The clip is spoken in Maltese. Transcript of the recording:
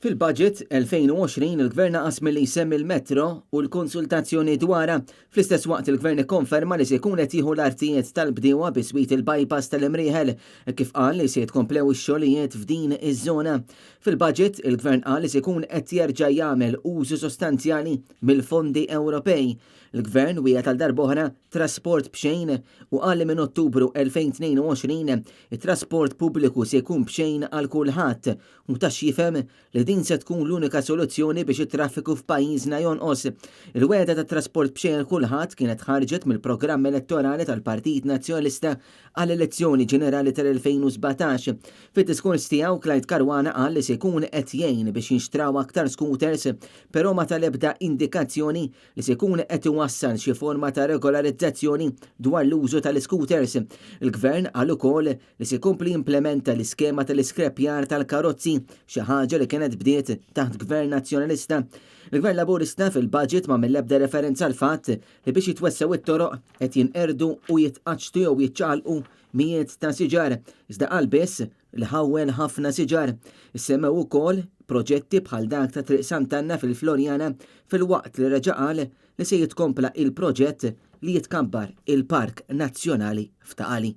Fil-Budget 2020 il-Gvern naqas milli jsemmi l-Metro u l-konsultazzjoni dwarha. Fl-istess waqt il-Gvern ikkonferma li se jkun qed jieħu l-artijiet tal-bdiewa biswit il-bypass tal-Imrieħel hekk kif qal li se jitkomplew ix-xogħlijiet f'din iż-żona. Fil-Budget il-Gvern qal li se jkun qed jerġa' jagħmel użu sostanzjali mill-fondi Ewropej. Il-Gvern wiegħed għal darb'oħra trasport b'xejn u qal li minn Ottubru 2022 it-trasport pubbliku se jkun b'xejn għal kulħadd u ta x'jifhem li din se tkun l-unika soluzzjoni biex it-traffiku f'pajjiżna jonqos. Il-wegħda ta' trasport b'xejn għal kulħadd kienet ħarġet mill-programm elettorali tal-Partit Nazzjonalista għall-elezzjoni ġenerali tal-2017. Fid-diskors tiegħu Clyde Caruana qal li se jkun qed jgħin biex jinxtraw aktar scooters però ma ta l-ebda indikazzjoni li se jkun qed iwassal xi forma ta' regolarizzazzjoni dwar l-użu tal-iscooters. Il-Gvern qal ukoll li se jkompli jimplementa l-iskema tal-iskreppjar tal-karozzi, xi ħaġa li kienet bdiet taħt Gvern Nazzjonalista. Il-Gvern Laburista fil-budget m'għamel l-ebda referenza għall-fatt li biex jitwessgħu t-toroq qed jinqerdu u jitqaċċtu jew jiċċaqalqu mijiet ta' siġar, iżda qal biss li ħawwel ħafna siġar. Issemmew ukoll proġetti bħal dak ta' Triq Sant'Anna fil-Floriana filwaqt li reġa' qal li se jitkompla il-proġett li jitkabbar il-Park Nazzjonali f'Ta' Qali.